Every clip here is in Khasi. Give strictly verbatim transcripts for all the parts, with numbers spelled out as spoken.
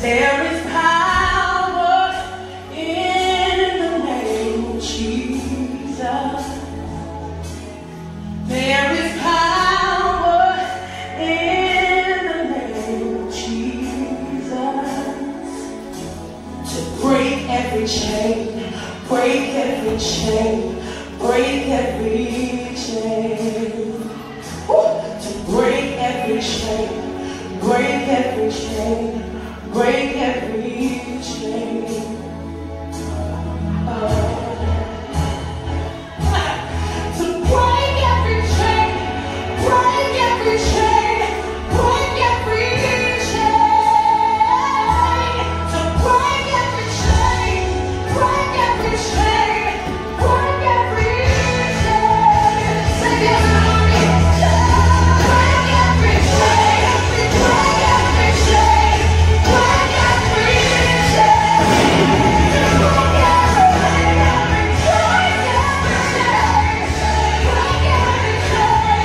There is power in the name of Jesus. There is power in the name of Jesus. To break every chain, break every chain, break every chain. Woo! To break every chain, break every chain, break every chain. Oh. To break every chain, break every chain, break every chain. To break every chain, break every chain, break every chain. Sing it with me. Break every chain, break every chain, break every chain. Break every chain, break every chain.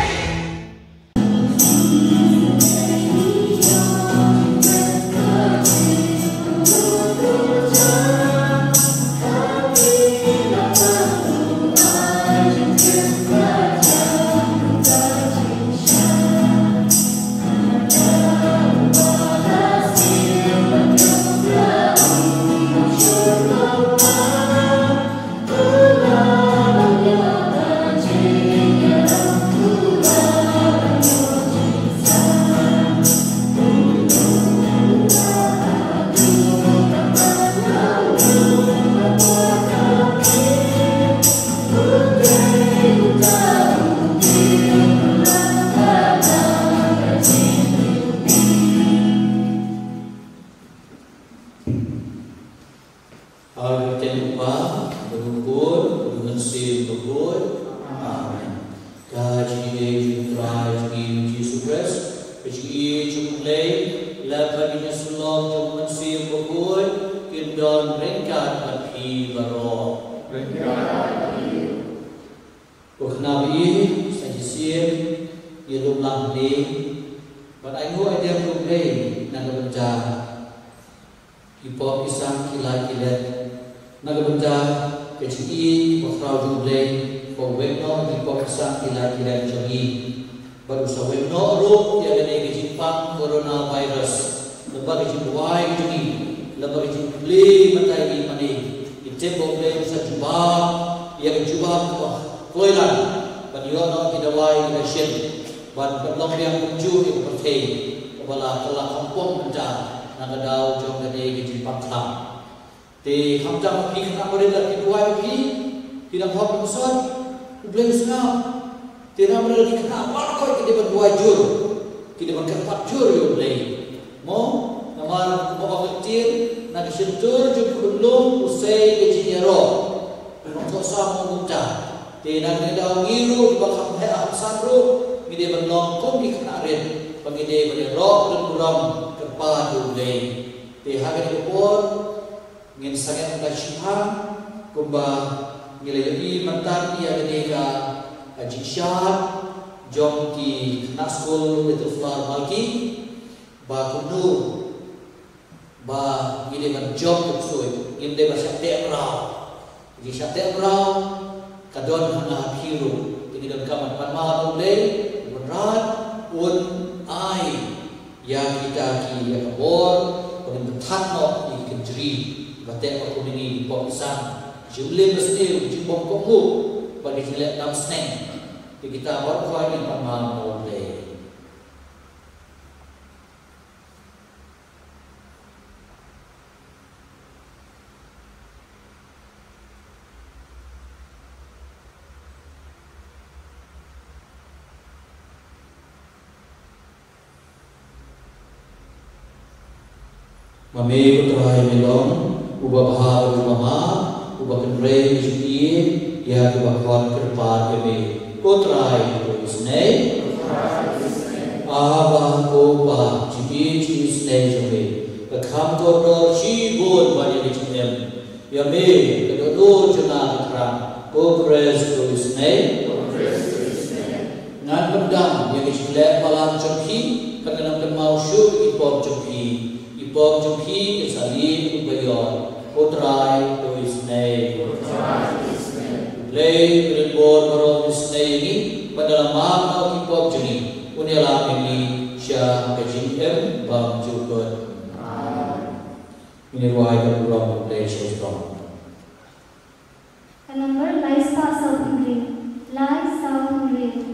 Ha ka kyrteng u Kpa, bad u Khun, bad u Mynsiem Bakhuid. Amen. Ka jingïeit jong u Trai jong ngi u Jisu Khrist, ka jingïeit jong u Blei, lem bad ka jingïasyllok jong u Mynsiem Bakhuid, kin don ryngkat bad phi baroh. Ryngkat bad phi. Ko khynnah ba ïeit, sa shisien ïa lum lang hangne bad ainguh aidem ïa u Blei na ka bynta ki pop ki sang, ki lait ki let, na ka bynta ka jingïeit ba khraw jong u Blei, ba u weng noh ïa ki pop ki sang, ki lait ki let jong ngi. Bad u sa weng noh ruh ïa kane ka jingpang coronavirus. Lem bad ka jingduwai ka jong ngi, lem bad ka jingplie mynta ïa ngi mane, ngi tip ba u Blei u sa jubab ïa ka jubab kaba kloi lang ban ïoh noh ki dawai, ki dashin, ban pynlong biang kumjuh ïa ka pyrthei kaba la kylla khongpong mynta na ka daw jong kane ka jingpang khlam. Te khamtam phi khynnah barit, lada phi duwai, phi, phi dang hok, phi sngewsih, u Blei u sngap. Te namar ki khynnah baroh ki dei ban duwai jur, ki dei ban kyrpad jur ïa u Blei. Mo, namar kumba ka ktien, na ka shyntur jong u khunlung u sei ka jingïaroh. Nongthoh Salm u ong kumta. Te na kane ka daw ngi ruh kiba kham heh kham san ruh, ngi dei ban long kum ki khynnah rit, ba ngi dei ban ïaroh, ban burom, kyrpad ïa u Blei. Te ha kane ka por, ngin sa nang ïa ka shiphang, kumba ngi la ïohi mynta ïa kane ka, ka jingshad jong ki khynnah skul Little Flower Malki, ba kumno ba ngi dei ban jop ksuid, ngim dei ban shah teh mraw. Ka jingshah teh mraw ka don ha nga ha phi ruh. Te ngi donkam ban pan ma ha u Blei, u Wanrah un ai ïa kita ki ïa ka bor ba ngin pynthat noh ïa ki kynjri ba teh ba kum ïa ngi ki pop ki sang, ki jingim basniew, ki jingbym kohnguh bad ki jingleh dam sneng. Te kita baroh khwai ngin pan ma ha u Blei. Ma me ko Trai me long uba bha bad uba map, uba kynrei ka jingïeit ïa kiba khot kyrpad ïa me. Ko Trai to isynei. Aba ko Pa, jingïeit jong ngi isynei jong me ka kham kordor shibun ban ïa ka jingim. Ïa me ka dohnud jong nga ka thrang, ko Khrist to isynei. Ngan pyndam ïa ka jingleh palat jong phi, kan ngan kynmaw shuh ïa ki pop jong phi. Ïa Bym jong phi kin sa lip u ba ïoh. Ko Trai, to isynei. Blei u rin bor baroh isynei ïa ngi, bad da la map noh ki pop jong ngi, un ïalam ïa ngi sha ka jingim bymjukut. Ngin ïa duwai da ka burom U Blei sha u Trai. Ka number lai spah saw phew hynriew. Lai saw phew hynriew.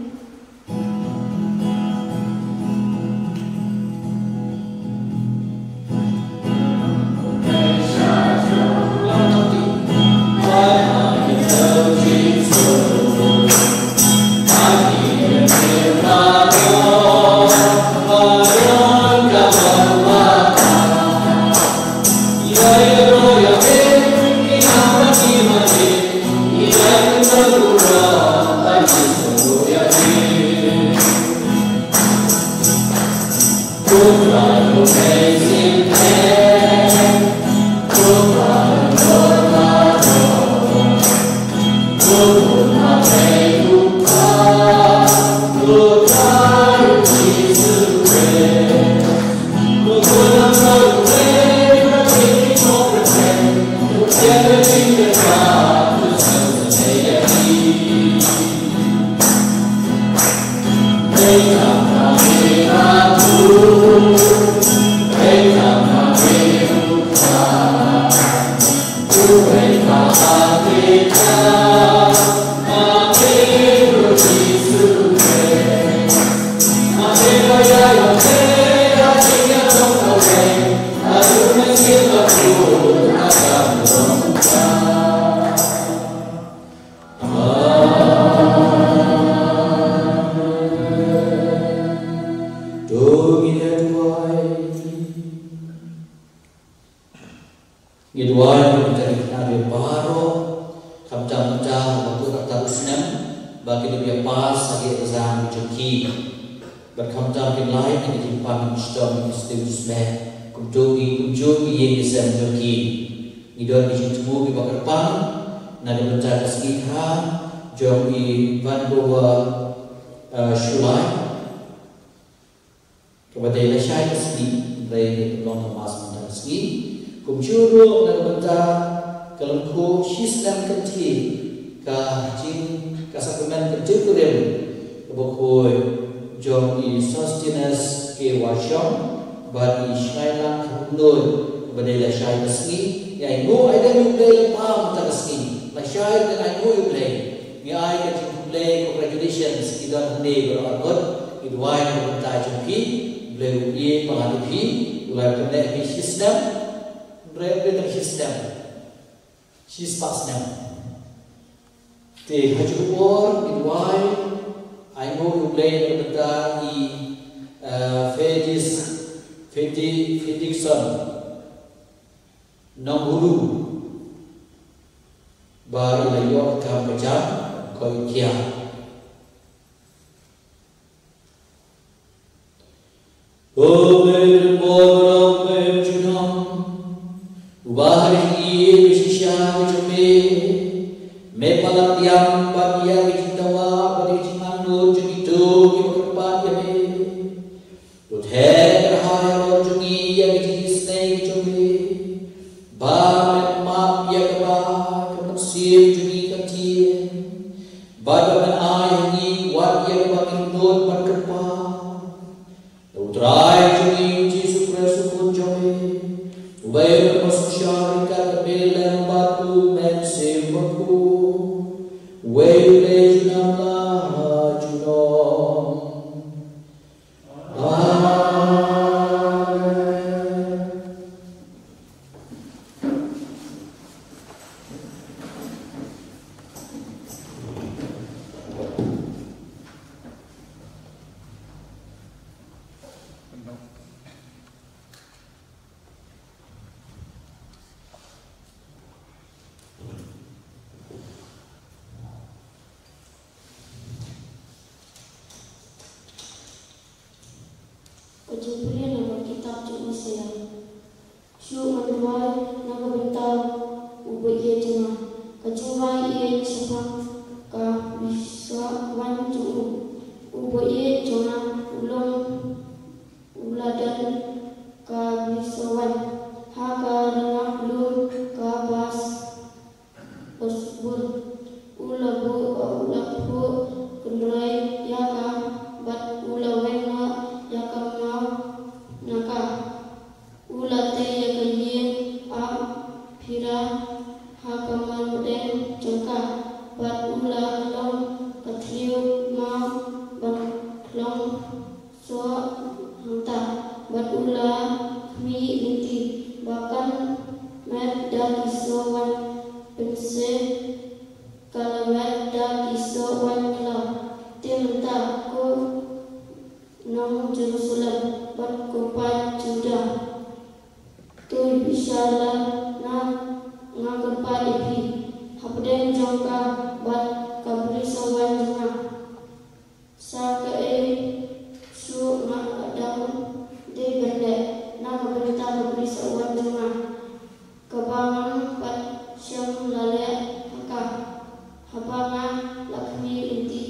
Ngi duwai na ka bynta ki khynnah baroh, khamtam mynta haba kut artat u snem, ba kin ïa pass ha ki exam jong ki. Bad khamtam kin lait na ki jingpang shitom, ki stem sbeh, kumto ki kumjuh ki ïing ki sem jong ki. Ngi don ki jingthmu kiba kyrpang na ka bynta ka sngi kha jong i Vancouver, uh, Shulai. Kaba dei lashai ka sngi, hynrei ka long ka mass mynta ka sngi. Kumjuh ruh na ka bynta ka lyngkhuh shi snem kynthih ka jing ka sakramen ka jingkurim kaba khuid jong i Sosthenes K. Washam bad i Shngailang Kharumnuid, kaba dei lashai ka sngi. Ïa i nguh ïa u Blei lyngba mynta ka sngi. Lashai ka nguh ïa u Blei. Ngi ai ka jingkhublei, congratulations, ki don hangne baroh arngut, ngi duwai na ka bynta jong phi, Blei u ïeit palat ïa phi, u la pynneh phi shi snem, hynrei hynrei tang shi snem, shi spah snem. Te ha juh por ngi duwai, ai nguh ïa u Blei na ka bynta i, eh, Fedis, Fedi, Fedikson. Nongbulu, ba i la ïoh ka kam ka jam, ko i kia. Ko Blei u rin bor baroh, Blei u junom, uba ha ka jingïeit ka shisha ka jong me, me palat ïam bad ïa ka jingdawa bad ïa ka jingangnud jong kito kiba kyrpad ïa me. Lut heh kyrhai halor jong ngi ïa ka jingisynei ka jong me. Ba men map ïa kaba ka mynsiem jong ngi ka tieng. Bad ba men ai ha ngi wat ïa kaba ngin nud ban kyrpad. Da U Trai jong ngi U Jisu Khrist U Khun jong me, uba ïeit bad synshar ryngkat bad me lem bad U Mynsiem Bakhuid, uwei U Blei junom la ha junom. Amen. Ka jingpule na ka kitab jong Isaiah. Shu ngan duwai na ka bynta u baieit jong nga. Ka jingrwai ïeit shaphang ka bishwa wan jong u. U baieit jong nga u long u la don ka bishwa wan. Bishar la na nga kyrpad ïa phi hapdeng jong ka bad ka bri sawan jong nga. Sa kaei shuh nga dang dei ban leh na ka bynta ka bri sawan jong nga, kaba ngam pat shym la leh ha ka. Haba nga la khmih lynti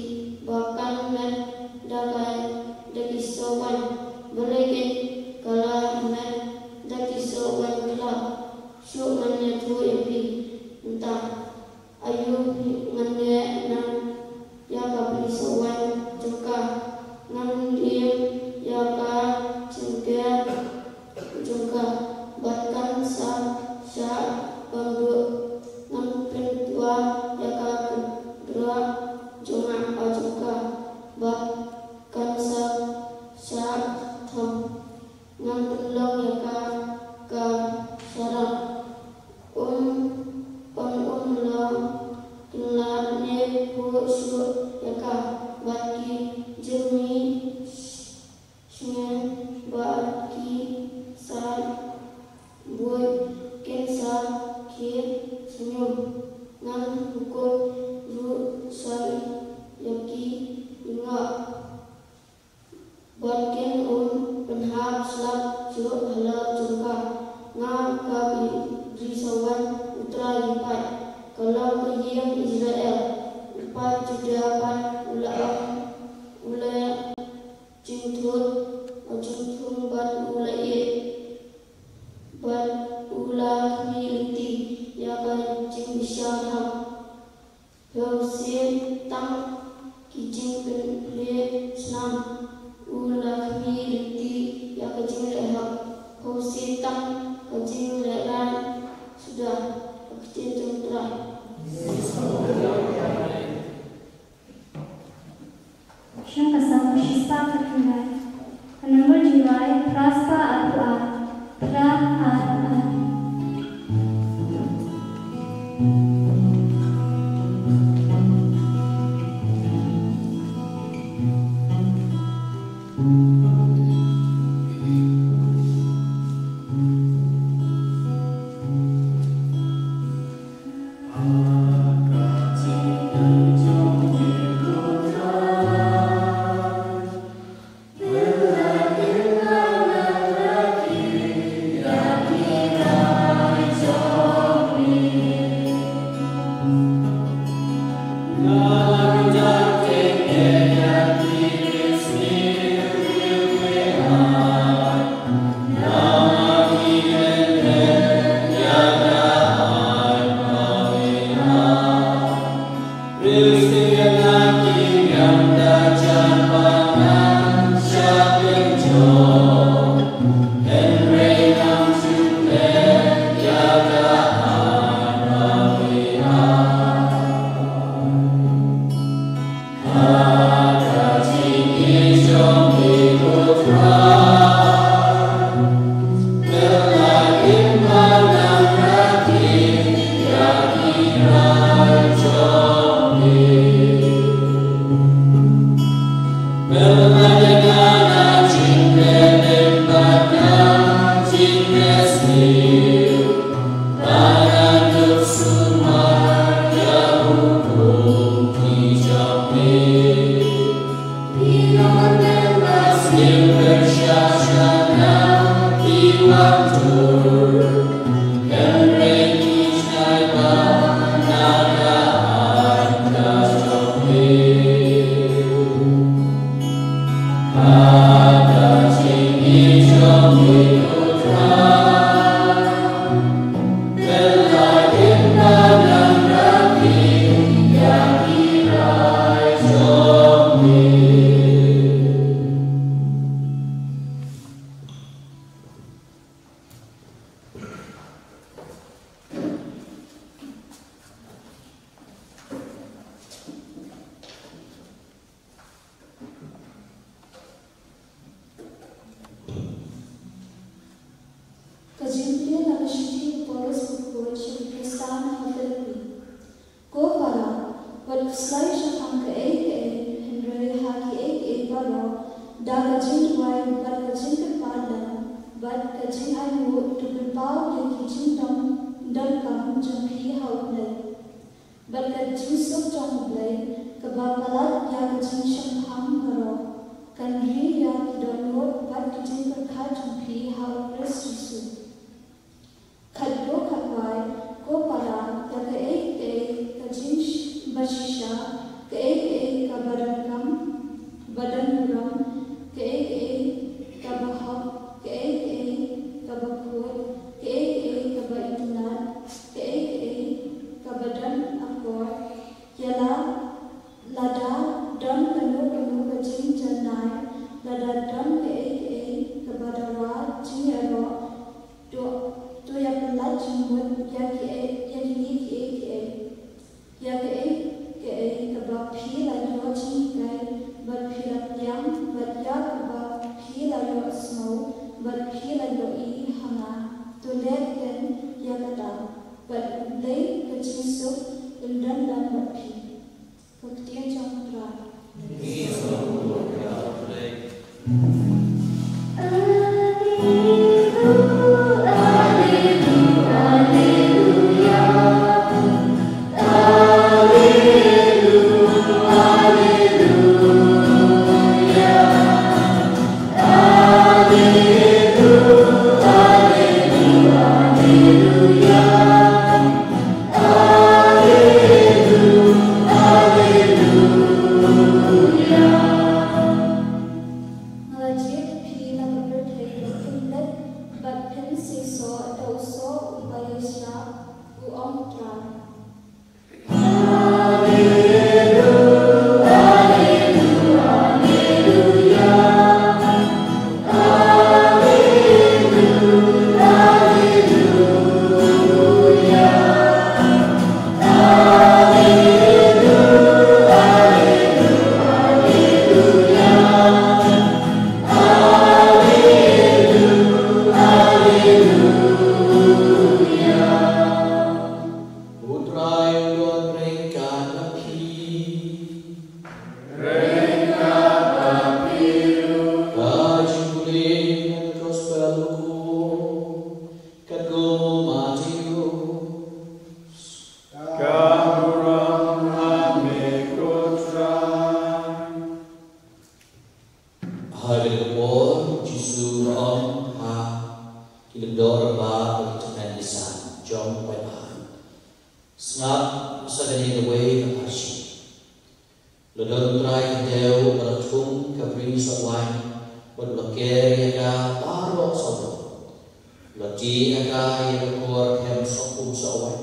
ba kan met da ka, da ki soh waiñ, balei keiñ ka la met da ki soh waiñ khlaw? Shuh ngan ïathuh ïa phi mynta. Aïu ngan leh nang ïa ka bri soh waiñ jong ka? Ngan lim ïa ka jingker jong ka bad kan sa shah bamduh. Ngan pyntwa ïa ka kynroh jong nga, jong ka bad kan sa shah thong. Ngan pynlong ïa ka ka sharap. Um, pynum long kynlad ne phuh shuh ïa ka bad ki jingmih shngen bad ki sait buit kin sa khie shñium. Ngan hukum ruh sait ïa ki lyngngoh bad kin um pynhap slap shuh halor jong ka. Nga ka bri sawan U Trai u pait, ka long ka ïing Israel. U pait Judah bad u la ong, u la jingthut, u jingthung bad u la ïeit, bad u la khmih lynti ïa ka jingbishar ha phew shi tang ki jingpynleit snam. U la khmih lynti ïa ka jingleh hok phew shi tang ka jingleh rai suda. Ka ktien jong U Trai. Sha ka Salm shispah khatkhyndai. Ka nombar jingrwai phra spah arphew ar, phra ar ar. Ka jingpdiang na ka shithi u Paulus bakhuid sha ki Khristan ha Philippi. Ko para, wat khuslai shaphang kaei kaei, hynrei ha kiei kiei baroh, da ka jingduwai bad ka jingkyrpad lem, bad ka jingainguh, to pynpaw ïa ki jingdon, donkam jong phi ha U Blei. Bad ka jingsuk jong U Blei, kaba palat ïa ka jingshemphang baroh, kan ri ïa ki dohnud bad ki jingpyrkhat jong phi ha U Khrist Jisu. Khatduh khatwai, ko para, ïa kaei kaei ka jingbashisha, kaei kaei kaba donkam, ba donburom, kaei kaei kaba hok, kaei kaei kaba khuid, kaei kaei kaba itynnad, kaei kaei kaba don akor, ïa la, lada don kano kano ka jingjanai, lada don kaei kaei kaba dara jingïaroh, to, to ïa pynlait jingmut ïa kiei, ïa kine kiei kiei. Ïa kaei kaei kaba phi la ïoh jinghikai bad phi la pdiang, bad ïa kaba phi la ïohsngew bad phi la ïohi ha nga, to leh keiñ ïa kata, bad U Blei ka jingsuk un don lang bad phi. Ka ktien jong U Trai. Nga la jied phi na ka pyrthei ba phin leit bad phin seisoh da u soh uba ïaishah, u ong U Trai. U Trai u don ryngkat bad phi. Ryngkat bad phi ruh. Ka jingpule na ka Gospel u Lukas, katkum u Mathaios. Ka burom ha me ko Trai. Ha kata ka por, Jisu u la ong ha ki lyngdoh rangbah bad ki tymmen basan jong u paidbah, sngap sa kane kawei ka pharshi. La don u trai khyndew uba la thung ka bri soh waiñ, bad u la ker ïa ka baroh sawdong. U la tieh ïa ka ïa ka kor khem soh um soh waiñ,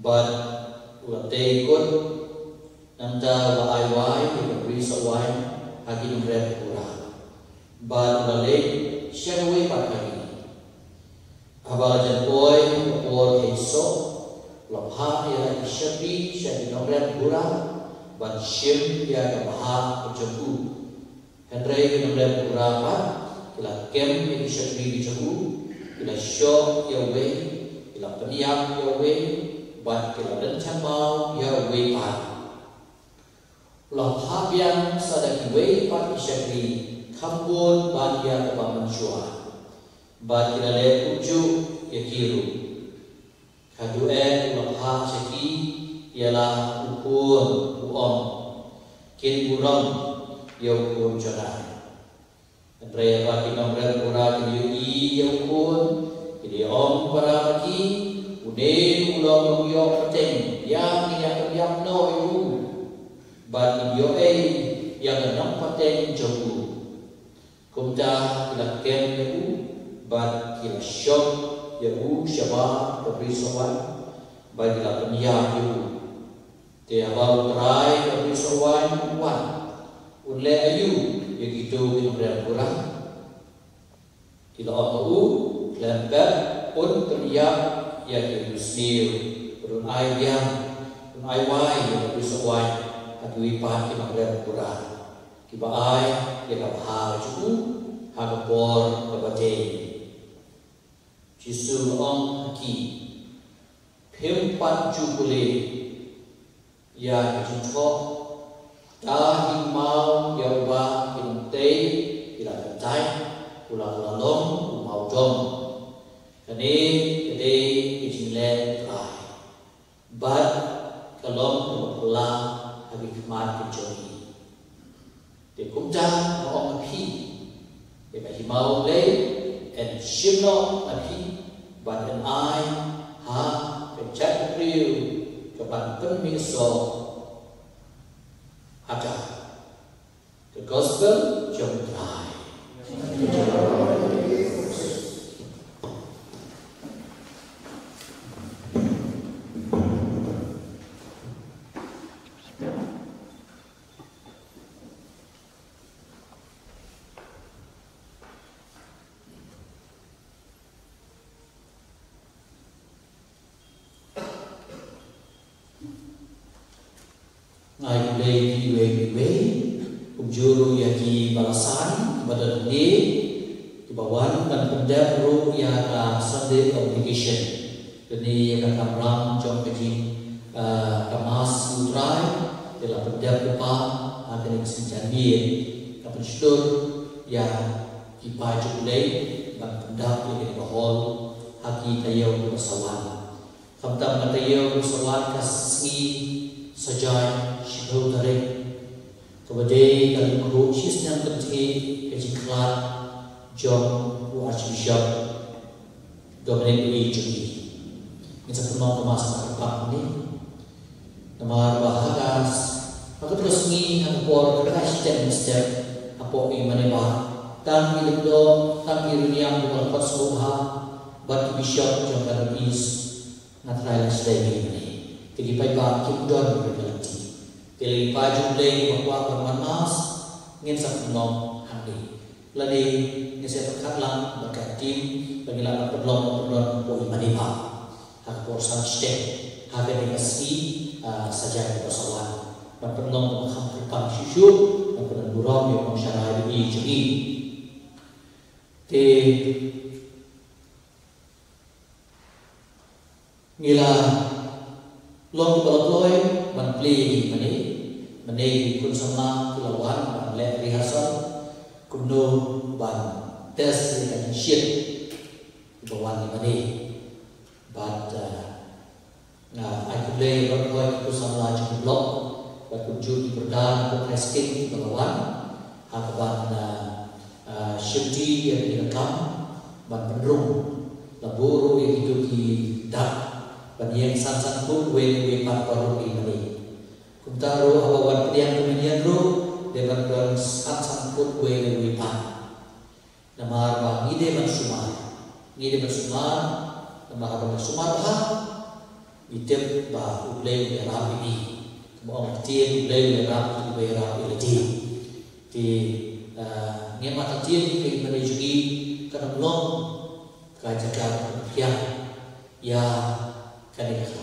bad u la tei kut. Nangta u la ai wai ïa ka bri soh waiñ ha ki nongrep bura, bad u la leit sha kawei pat ka ri. Haba la jan poi ha ka por kheiñ soh, u la phah ïa la ki shakri sha ki nongrep bura ban shim ïa ka bhah ka jong u. Hynrei ki nongrep bura pat ki la kem ïa ki shakri ki jong u, ki la shoh ïa uwei, ki la pynïap ïa uwei, bad ki la lynthem maw ïa uwei pat. U la phah biang sa da kiwei pat ki shakri kham bun ban ïa kaba mynshuwa, bad ki la leh kumjuh ïa ki ruh. Haduh eh u la phah sha ki ïa la u khun, u ong, kin burom ïa u khun Jonah. Hynrei haba ki nongrep bura kin ïohi ïa u khun, kin ïa ong para ma ki, une u long nongïoh pateng, ïa ngin ïa pynïap noh ïa u, bad ngin ïoh ei ïa ka nongpateng jong u. Kumta ki la kem ïa u, bad ki la shoh ïa u shabar ka bri soh waiñ, bad ki la pynïap ïa u. Te haba u trai ka bri soh waiñ u wan, un leh aïu ïa kito ki nongrep bura? Ki la ong ha u, khlem pep un pynïap ïa ki riewsniew, bad un ai biang, un ai wai ïa ka bri soh waiñ ha kiwei pat ki nongrep bura, kiba ai ïa ka bhah jong u ha ka por kaba dei. Jisu u la ong ha ki, phim pat ju pule ïa ka jingthoh, uta hi u maw ïa uba ki nongtei ki la kyntait, u la, u la long u maw Kane ka dei ka jingleh Trai bad ka long kaba phylla ha ki khmat ki jong ngi. Te kumta nga ong ha phi, ïa ka hima U Blei yn shim noh na phi bad yn ai ha ka jaitbynriew kaban pynmihsngew ha ka. The Gospel jong U Trai. Nga ai khublei ïa phi iwei pa iwei, kumjuh ruh ïa ki ba la san, ki ba don hangne, ki ba wan ban pyndep ruh ïa ka Sunday obligation. Kane ïa ka kamram jong ka jing, ah, ka Mass U Trai, te la pyndep lypa ha kane ka sngi Janmiet, ka pynshlur ïa ki paid jong U Blei ban pyndap ïa kane ka hall ha ki taïew ki ba sa wan. Khamtam ka taïew ki ba sa wan, ka sngi Saitjaiñ shiphew tarik, kaba dei ka lyngkhuh shi snem kynthih ka jingkhlad jong u Archbishop Dominic Lee jong ngi. Ngin sa pynlong ka Mass kyrpang hangne. Namar ba ha ka, ha katto ka sngi, ha ka por kaba shiteng mynstep hapoh i mane ba, tang ki lyngdoh, tang ki riewniam kiba la khot sngewbha bad ki bishop jong ka North East, nga trai la sdang ïa kine. Te ki paidbah kim don ïa ka lynti. Te lei ki paid jong U Blei kiba kwah ban wan Mass, ngin sa pynlong hangne. Lane ngin sa pyrkhat lang bad ka team ba ngin lah ban pynlong, ban pynlong hapoh i mane ba ha ka por san shiteng ha kane ka sngi, ah, Saitjaiñ kaba sa wan, ban pynlong kaba kham kyrpang shuh shuh, ban pynlong burom ïa u nongsharai baïeit jong ngi. Te ngi la long kiba la kloi ban plie ïa ki mane. Mane ki khun samla ki la wan ban leh rehearsal kumno ban test ïa ka jingshit kiba wan ïa mane. Bad, ah, nga ai khublei ïa baroh ki khun samla jong ki block bad kumjuh ki brother na Kong High School kiba la wan ha kaban, ah, ah, shimti ïa kane ka kam ban pynrung. La buh ruh ïa kito ki dak ban ïeng san san foot uwei na uwei pat baroh ki mane. Kumta ruh haba wan pdiang ka mane ruh dei ban don san san foot uwei na uwei pat. Namar ba ngi dei ban sumar, ngi dei ban sumar, namar haba ngi sumar bha, ngi tip ba U Blei u ïarap ïa ngi. Kumba ong ka ktien, U Blei u ïarap ïa uba ïarap ïa lade. Te, ah, ngi mat ka ktien, ka mane jong ngi kan ym long ka jaka pynphiah ïa kane ka.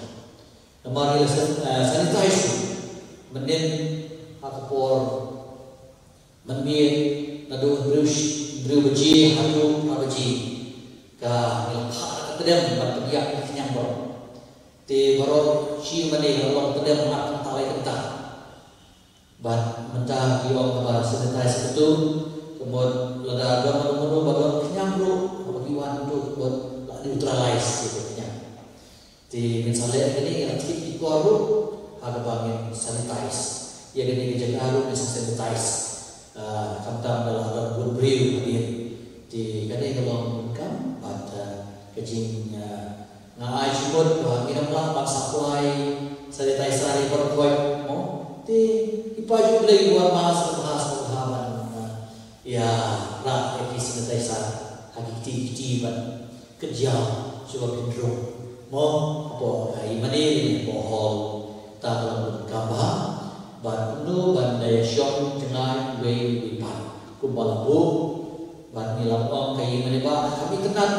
Namar ngi la san-, ah, sanitize mynnin ha ka por mynmiet naduh hynriew, hynriew baje haduh phra baje, ka ngi la phah ka tdem ban pynïap ïa ki khñiang baroh. Te baroh shi mane la long tdem ar kynta lai kynta. Bad mynta ki ong haba sanitize katto, ka mut lada don mano mano ba don khñiang ruh, haba ki wan katto ka mut la neutralize ïa ka khñiang. Te ngin sa leh kane, ngin sa thied ki kor ruh ha kaba ngin sanitize. Ïa kane ka jaka ruh ngin sa sanitize, ah, khamtam da la don bun briew hadien. Te kane ka long bun kam bad, ah, ka jing, ah, nga ai jingmut ba ngin ym lah ban supply sanitizer ïa baroh khoit mo. Te i paid U Blei ki wan Mass ruh ha sngewbha ban, ah, ïa rah ïa ki sanitizer ha ki kti kti ban kynja shuwa pynrung mo, hapoh, eh, i mane ne hapoh hall. Ta ka long ka bha bad kumno ban da ïa shong jngai uwei uwei pat kumba la buh. Bad ngi la ong ka i mane ba kam itynnad,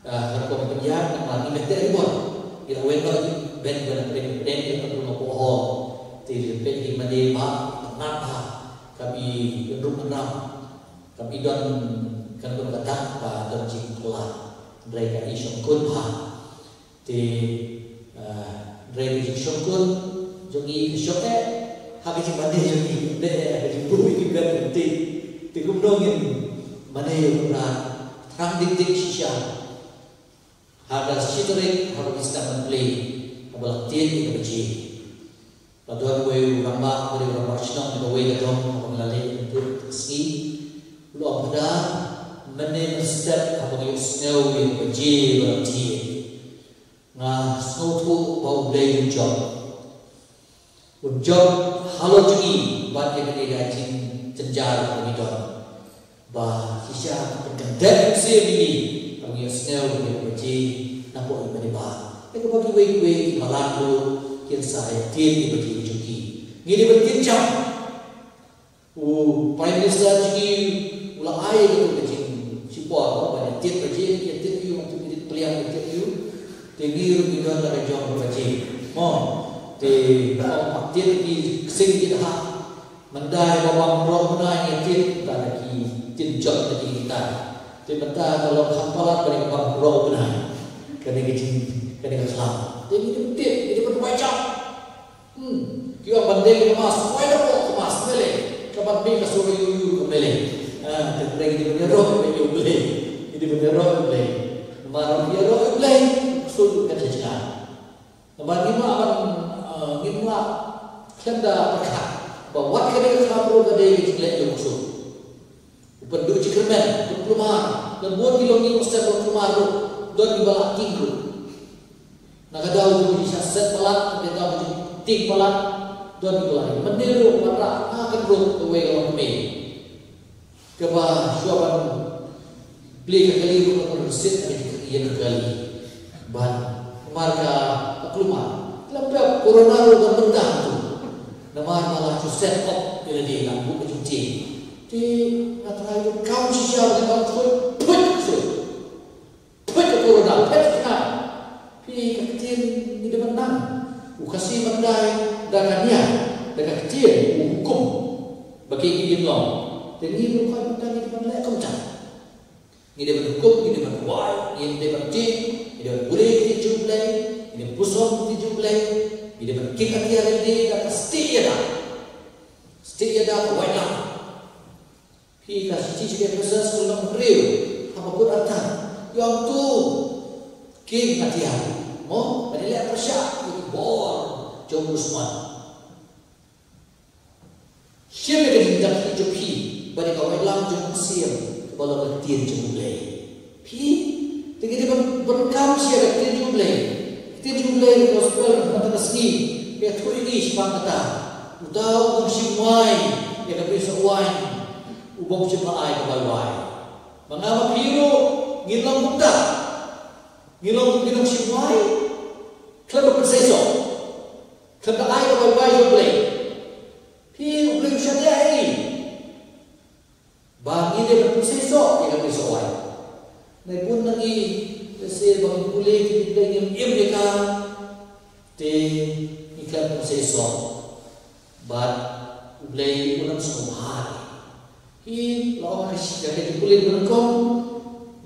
eh, ka rukom pynïaid namar ngi meh teh ribon. Ngi la weng ba ki ben ben pdeng pdeng ïa ka pynrung hapoh hall. Te peit i mane ba itynnad bha, kam i ïa rung ram. Kam i don, kan don ka dak ba don jingpyllait, hynrei ka i shongkun bha. Te, ah, hynrei ka jingshongkun jong ngi ka shong eh ha ka jingmane jong ngi, ym dei eh ha ka jingbuh ïa ki bed lynti. Te kumno ngin mane ïa u Kynrad, Tang dikdik shisha ha ka shi tarik, ha ka snem ban plie, haba la tied ïa ka baje. La don uwei u rangbah, uwei u rangbah shnong na kawei ka dong, haba nga la leit mynta ka sngi, u la ong, Phadar, mynne mynstep haba nga ïohsngew ïa ka baje ba la tied, nga sngewthuh ba U Blei un jop. Un jop halor jong ngi bad ïa kane ka jingjynjar ba ngi don. Ba shisha ka pynkynduh ïa ngi, ba ngi ïohsngew ïa ka baje napoh ïa kane ba, ïa kaba kiwei kiwei ki balang ruh kin sa ïa tied ïa ka baje jong ki. Ngi dei ban tied jam. U Prime Minister jong ngi u la ai ïa ka jingshipor ba ïa tied baje, ïa tied ïa u, ïa tied pliang, ïa tied ïa u. Te ngi ruh ngi don la ka jong ka baje. Mo, te ong ba tied ki ksing ki ha. Mynta ba bam rong bnai ngi tied, ta da ki tin jot da ki kita. Te mynta ka long kham palat ba dei bam rong bnai. Kane ka jing, kane ka khlam. Te ngi dei ban tied, ngi dei ban wai jam. Hmm. Ki ong ban dei ka mas, wai da ka mas, mele. Ka ban dei ka sura yu yu ka mele. Ah, te Blei ngi dei ban ïaroh ïa U Blei. Ngi dei ban ïaroh ïa U Blei. Namar ïaroh ïa U Blei, sura ka jingkyrkhu. Namar ngim lah ban, ah, ngim lah khlem da pyrkhat ba wat ka dei ka khlam ruh ka dei ka jingleh jong u sura. U pynduh jingkyrmen, u pynkulmar, lada bun ki longïing longstep ba kulmar ruh, don kiba la king ruh. Na ka daw jong ki shah set palat, na ka daw jong ki tieng palat, don kiba la ring. Mynne ruh, wat la, nga kynruh kawei ka longkmie. Kaba shuwa ban plie ka kali ruh, ka pynruh sit na ka jingkyrkieh ka kali. Ban, namar ka, ka kulmar. Lem pep corona ruh ka mynta tu. Namar ba la shu set up ïa lade na buh ka jingtieng. Te nga trai ruh kam shisha ba ka phuit, phuit ka phuit. Phuit ka corona, phuit ka. Phi ka ktien ngi dei ban nang. U Khasi ban dei da ka nia, da ka ktien, u hukum. Ba ki ki long. Te ngi ruh ka mynta ngi dei ban leh kumta. Ngi dei ban hukum, ngi dei ban wai, ngi dei ban tieng, ngi dei ban pule ktien jong U Blei, ngi dei ban puson ktien jong U Blei, ngi dei ban kieng atiar ïa lade da ka stieh ïa da. Stieh ïa da ka waitlam. Phi ka shithi sha ki Ephesus ka lynnong hynriew, ha ba kut artat. Ïa ong to kieng atiar. Mo, ba dei leh pyrshah ïa ki bor jong u dushman. Shim ïa ka jingdap jong phi, ba dei ka waitlam jong u Mynsiem, kaba long ka ktien jong U Blei. Phi, te ngi dei ban, ban kam sha ka ktien jong U Blei. Ktien jong U Blei, ka gospel, mynta ka sngi, ka ïathuh ïa ngi shaphang kata. Uta u nongshim wai ïa ka bynta wai, u bym shym la ai ka bai wai. Ma nga ma phi ruh, ngin long kumta. Ngin long kum ki nongshim wai. Khlem da pynseisoh. Khlem da ai ka bai wai jong U Blei. Phi, U Blei u shaniah ïa ngi. Ba ngi dei ban pynseisoh ïa ka bynta wai. Nai bun na ngi, lehse ba ngi pule ki Blei ngim im ïa ka. Te ngi khlem pynseisoh. Bad U Blei un ym sngewbha. Hi la ong ka shi ka jingpule ba nyngkong.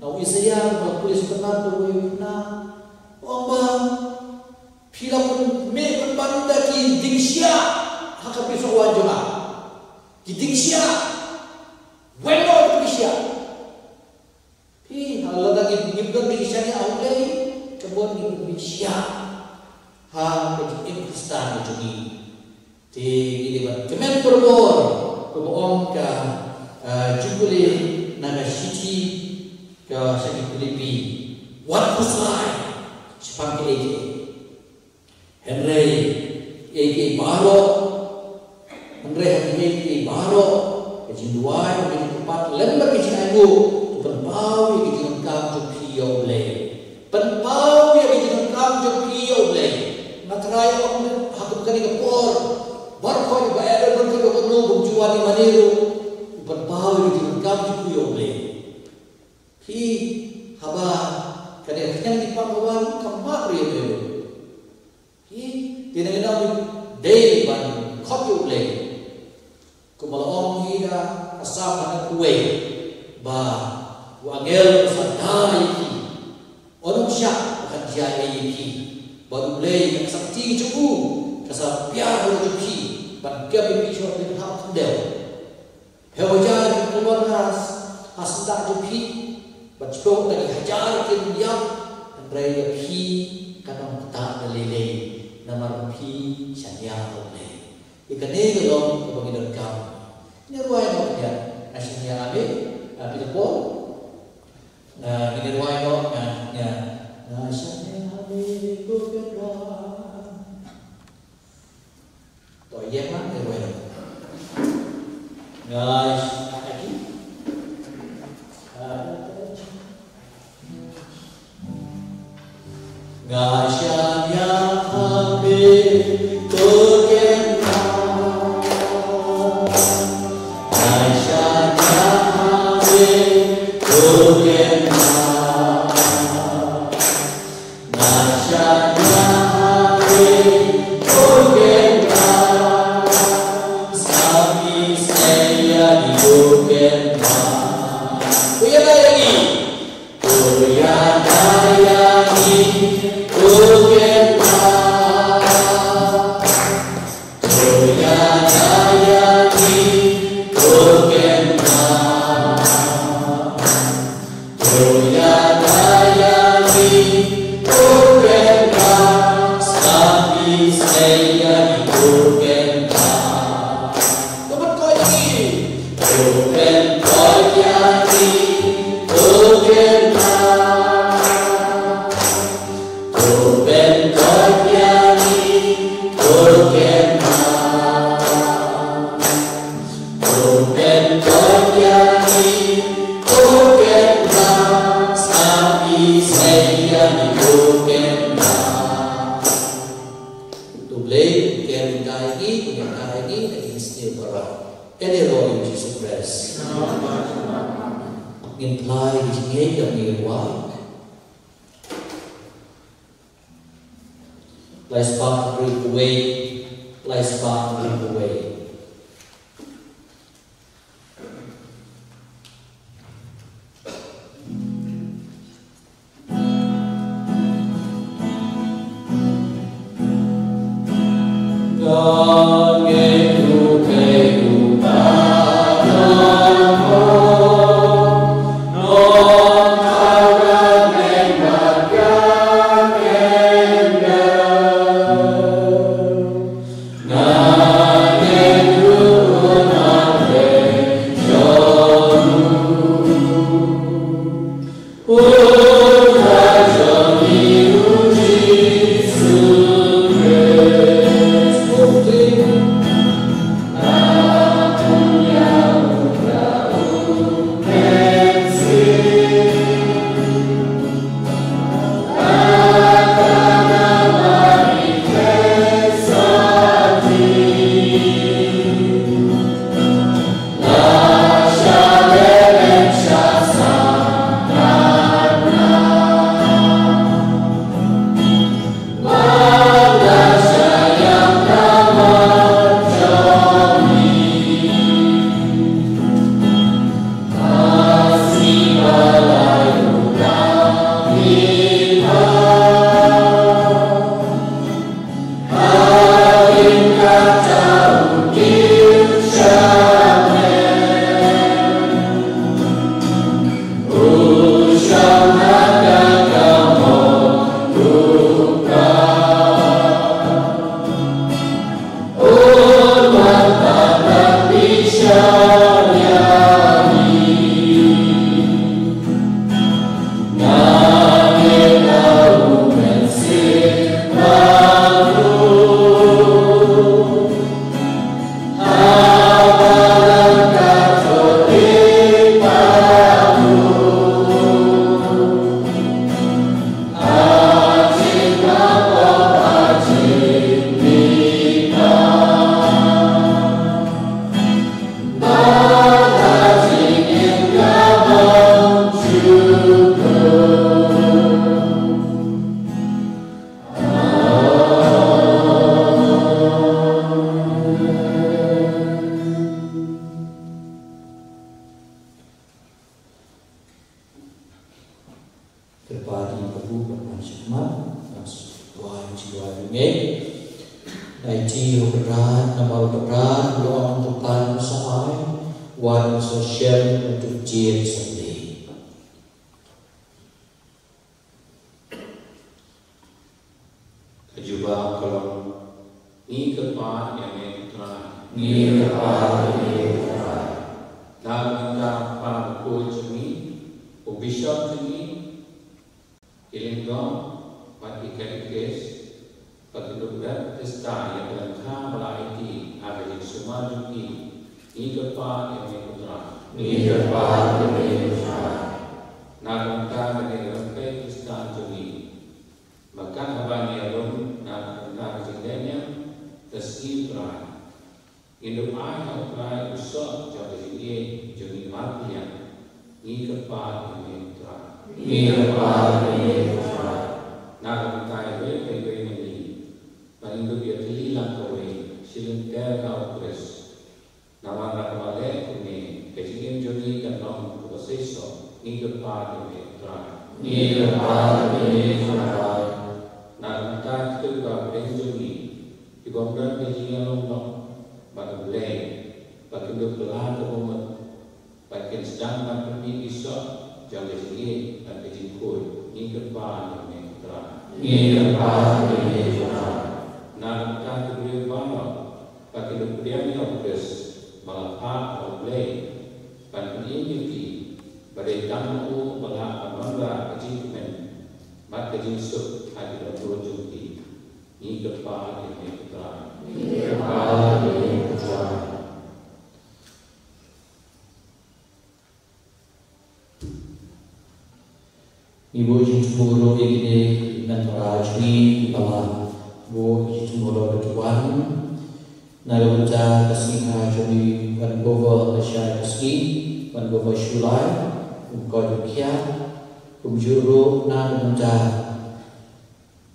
Na u Isaïah ba la pule sha ka Testament ba wei na. Ong ba phi la pynmih pynban da ki dieng shiah ha ka bynta wai jong nga. Ki dieng shiah. Wen noh ki dieng shiah. Phi, ha lada ngim, ngim don ki shaniah ha U Blei, ka mon ngim don ki shaniah ha ka jingim Khristan ka jong ngi. Te ngi dei ban kmen barabor, kumba ong ka, eh, jingpule na ka shithi ka sha ki Philippi. Wat khuslai shaphang kiei kiei. Hynrei, kiei kiei baroh, hynrei ha kiei kiei baroh, ka jingduwai, ka jingkyrpad, lem bad ka jingainguh, to pynpaw ïa ka jingdonkam jong phi ïa U Blei. Pynpaw ïa ka jingdonkam jong phi ïa U Blei. Nga trai ong ha kum kane ka por, baroh ba eh don ka dohnud bym ju wan ïa mane ruh, to pynpaw ïa ka jingdonkam jong phi ïa U Blei. Phi, haba kane ka khñiang jingpang ka wan, ka map ïa U Blei. Hi, te nangno ngi dei ban khot ïa U Blei. Kumba la ong hi da ka Salm khatsan wei, ba u angel u sa da ïa ki. Ym shah ba kan jia ïa ki. Bad U Blei ka sakti jong u ka sa pynïar halor jong phi ban kem ïa phi sha ka hap khyndew. Phi wan ïa ki khlur ha syndah jong phi. Bad shuh na ki hajar kin ïap, hynrei ïa phi kan ym ktah da lei lei, namar phi shaniah ha U Blei. Ïa kane ka long kaba ngi donkam. Ngin rwai noh ïa, nga shaniah ha me, ah, Peter Paul. Ah, ngin rwai noh, nga, nga, nga shaniah ha me, ko Kynrad. To ïa nga, ngin rwai noh. Nga shaniah ha ki. Nga shaniah ha me, ko Kynrad. Nga shaniah ha me, ko Kynrad. Nga shaniah ha me, ko Kynrad. Sa phi sei ïa ngi, ko Kynrad. Ko ïa nga ïa ngi. Ko ïa nga ïa ngi, ko Kynrad. Ko ïa nga ïa ngi, ko Kynrad. Ko ïa nga ïa ngi, ko Kynrad. Sa phi sei ïa ngi, ko Kynrad. Ko ban koit ïa ngi. Ko ban koit ïa ngi, ko Kynrad. Ko ban koit ïa ngi, ko Kynrad. Ko ban koit ïa ngi, ko Kynrad. Sa phi sei ïa ngi, ko Kynrad. To Blei, ïa ngi, ïa ngi, ïa ngi, ïa ngi, ïa ngi, ïa ngi. Ngin phla ïa ki jingngeit, ïa ngi rwai. Lai spah rip uwei, lai spah rip uwei. Kyrpad ïa ngi, ko Blei, ban wan shakhmat, ban sa duwai, jingduwai ïa ngi. Aiti, ko Kynrad, namar ko Kynrad u la ong, to pan sa ai, wan sa shem, to jied sa Blei. Jubab ka long, ngi kyrpad ïa me ko Trai. Ngi kyrpad ïa me ko Trai. Na ka bynta u kpa bakhuid jong ngi, u bishop jong ngi, ki lyngdoh bad ki katekis, ba kin dup rep Khristan ïa ka lyngkha ba la aiti ha ka jingsumar jong ki, ngi kyrpad ïa me ko Trai. Ngi kyrpad ïa me ko Trai. Na ka bynta kane ka rympei Khristan jong ngi, ba kat haba ngi ïalum na ka bynta ka jingleh niam ka sngi u Trai, ngin dup ai ha u Trai u soh jong ka jingïeit jong ngi marpliang. Ngi kyrpad ïa me ko Trai. Ngi kyrpad ïa me ko Trai. Na ka bynta iwei pa iwei na ngi, ba ngin dup ïatylli lang kawei shi lynter ha u Khrist. Namar na kaba leh kumne, ka jingim jong ngi kan long kaba seisoh. Ngi kyrpad ïa me ko Trai. Ngi kyrpad ïa me ko Trai. Na ka bynta kito kiba pdeng jong ngi, ki bym don ka jingïalum noh bad U Blei, ba kin dup kylla ka bamut, ba kin sdang ban pynmih ki soh jong ka jingïeit bad ka jingkhuid. Ngi kyrpad ïa me ko Trai. Ngi kyrpad ïa me ko Trai. Na ka bynta ki briew baroh, ba kin dup pdiang ïa u Khrist, ba la phah da U Blei ban pynim ïa ki, ba dei tang ma u ba lah ban wanrah ka jingkmen bad ka jingsuk ha ki dohnud jong ki. Ngi kyrpad ïa me ko Trai. Ngi kyrpad ïa me ko Trai. Ngi buh jingthmu ruh ïa kine ki hynmen para jong ngi kiba la buh jingthmu ruh ha ka wan. Na ka bynta ka sngi ha jong ngi, Vancouver, lashai ka sngi, Vancouver shu lai, um koit um khiah. Kumjuh ruh na ka bynta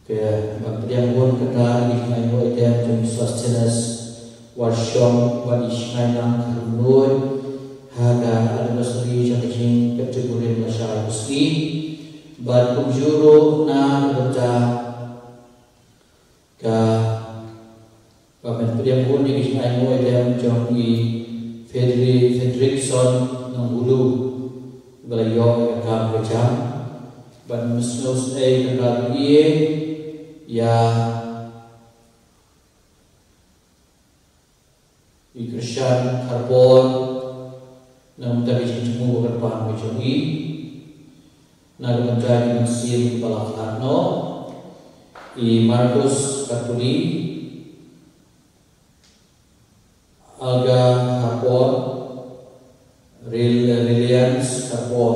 ka ban pdiang bun kata ïa ki jingainguh aidem jong i Sosthenes Warshong, bad i Shngailang Kharnuid, ha ka anniversary jong ka jingkyntu burom lashai ka sngi. Bad kumjuh ruh na ka bynta ka Ba men pdiang bun ïa ki jingainguh aidem jong i Fedri-, Fredrickson Nongbulu, ba la ïoh ïa ka kam ka jam. Ban mynsngew sngewsih kynrad ïa, ïa i Krishan Kharpor, na ka bynta ka jingthmu ba kyrpang ka jong i. Na ka bynta ki mynsiem ba la khlad noh, i Marcus Katuli, Alga Kharpor, Ril-, Reliance Kharpor,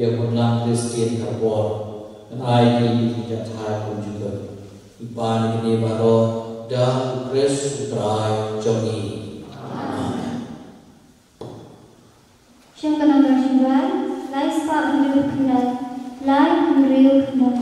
Ïa Hunlang Christian Kharpor, ngan ai ki jingïathuh kumjuh. Ngi pan ïa kine baroh da u Khrist u Trai jong ngi. Amen. Sngewbha, Nongthoh Sngewbha, lai spah hynriew phew khyndai, lai hynriew khyndai.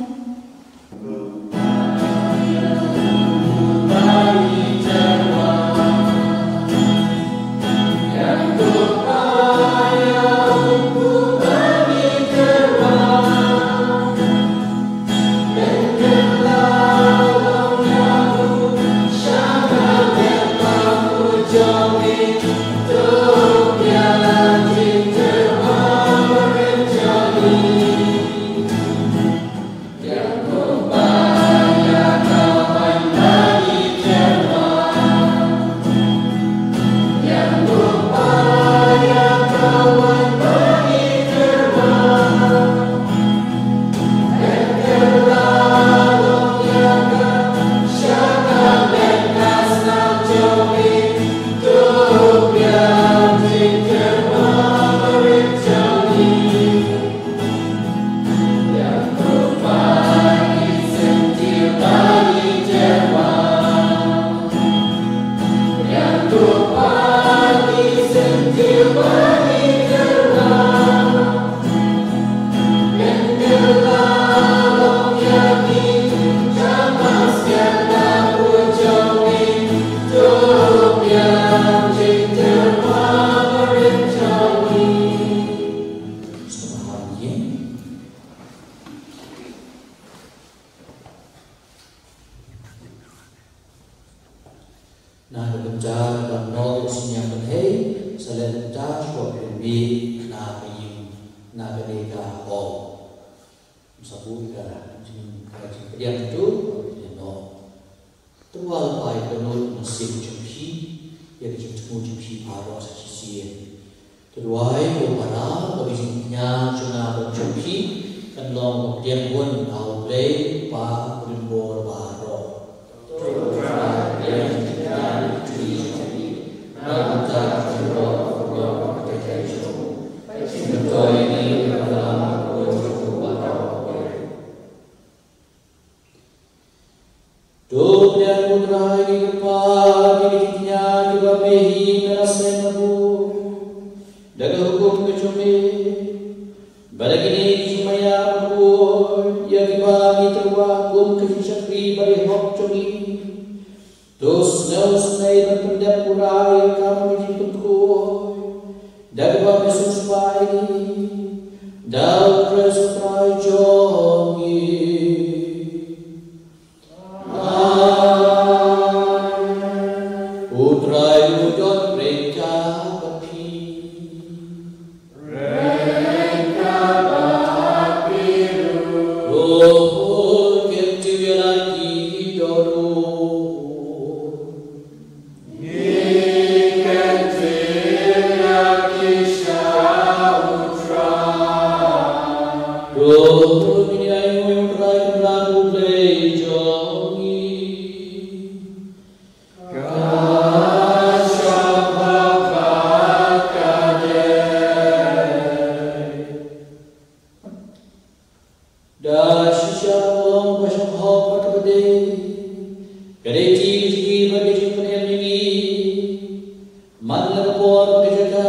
Na ka bynta ban ïoh ïa ka synñiang bynriew, sa leh bynta shuwa pynmih na ka ïing, na kane ka hall. Sa buh ïa ka jing, ka jingpdiang tu, pynmih noh. Wal pai ka nud na sim jong phi ïa ka jingthmu jong phi baroh sa shisien. Te duwai ko para ba ka jingkñia jong nga bad jong phi kan long ba pdiang bun ha U Blei Kpa u don bor baroh. To pdiang ko Trai ki kyrpad ïa ki jingkñia kiba me hi me la seng ha u da ka hukum ka jong me. Bad da kine ki jingmaïa me buh ïa kiba ngi tyrwa kum ka jingshakri bad ïa hok jong ngi. To sngewsynei ban pyndep pura ïa ka kam ka jingpynkhoi da kaba me sngewsynei da U Khrist U Trai jong ngi. Amen. U Trai u don ryngkat bad phi. Ryngkat bad phi ruh. To khyndiat ïa la ki dohnud. Ngi kyntiew ïa ki sha U Trai. To ngin ïa ainguh ïa U Trai Kynrad U Blei jong ngi. Ka shong bha ka dei. Da shisha ka long ba shong hok bad kaba dei, ka dei ka jingkyrkhu bad ka jingpynim ïa ngi man la ka por bad ka jaka,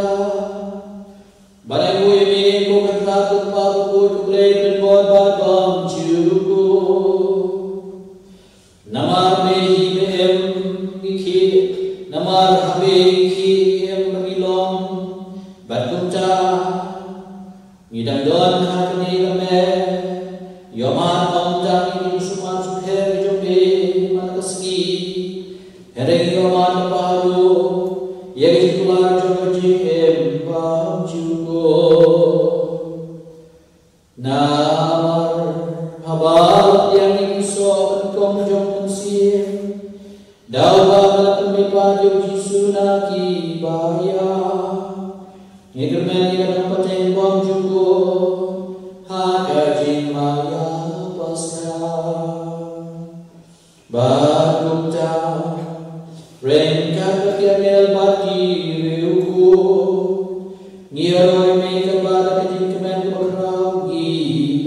ban ainguh ïa me ko Kynrad ko Kpa bakhuid ko Blei ba don bor bad bymjukut. Namar me hi me im ngi khie, namar ha me ngi khie, ngi im bad ngi long, bad kumta ngi dang don ha kane ka met, ïohmad ym tang ïa ki jingsumar sukher ki jong me man la ka sngi, hynrei ngi ïohmad lypa ruh ïa ki jingkular jong ka jingim bymjukut. Namar haba la pdiang ïa ki soh nyngkong jong u Mynsiem, da uba me la pynmihpat ïa u Jisu na ki baïa, ngi kyrmen ïa ka dang pateng bymjukut ha ka jingmaïa Paskha. Bad kumta, ryngkat bad ki angel bad ki riewkhuid, ngi ïaroh ïa me katba da ka jingkmen kaba khraw ngi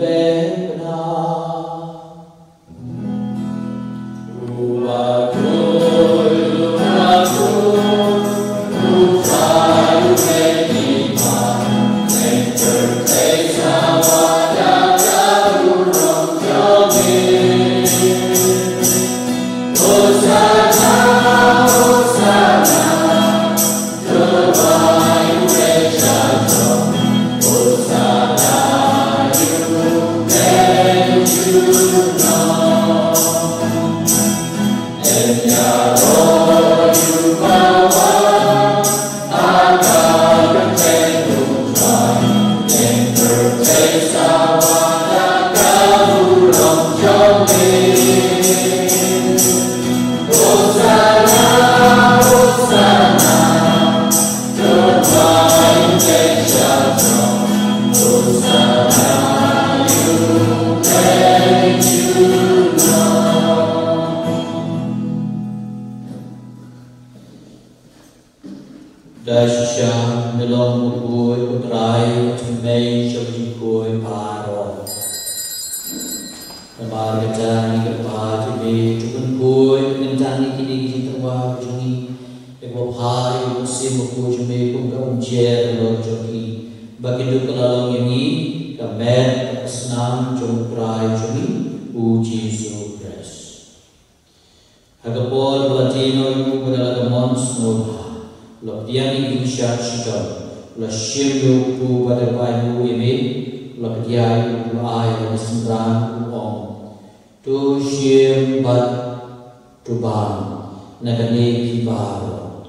pynbna. Da shisha me long u khuid u Trai, u thymmei jong ki khuid baroh. Namar kata ngi kyrpad ïa me, to pynkhuid kyntang ïa kine ki jingtyrwa jong ngi, ïa kaba phai ïa u Mynsiem Bakhuid jong me kum ka umjer halor jong ki, ba kin duh ka la long ïa ngi ka met ka snam jong u Trai jong ngi u Jisu Khrist. Ha ka por ba la tie noh ïa u bad da la ka mon sngewbha, u la pdiang ïa u shad shitom, u la shim ïa u kpu bad da kaba ainguh ïa me, u la pdiang ïa u, u la ai ïa u synran, u ong, to shim bad to bam na kane phi baroh,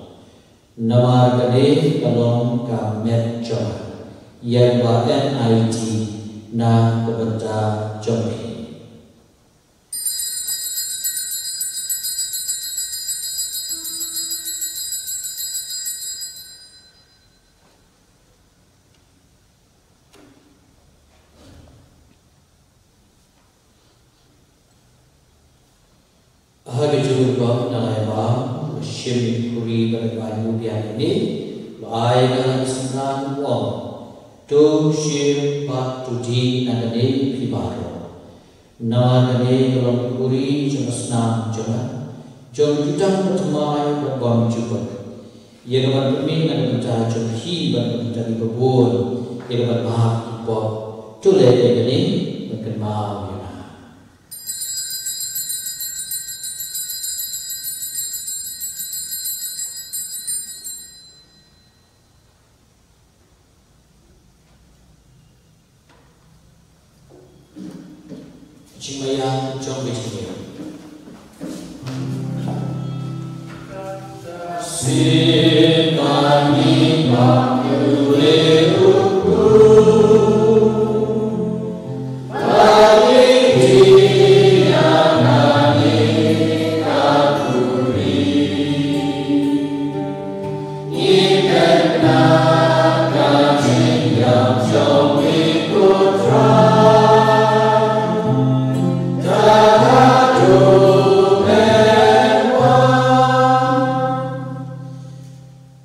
namar kane ka long ka met jong nga, ïa kaba en ai ti na ka bynta jong phi. Ha ka jingmut na lai ba, shim ïa ka khuri bad ka waiñ u biang ïa ngi, ba ai ïa ka synran u ong. To shim bad to die na kane phi baroh. Namar kane ka long ka khuri jong ka snam jong nga, jong ka jutang bathymmai bad bymjukut. Ïa ka ban pynmih na ka bynta jong phi bad na ka bynta kiba bun, ïa ka ban map ïa ki pop. To leh ïa kane ban kynmaw ïa nga. Jingmaïan jong ka jingim.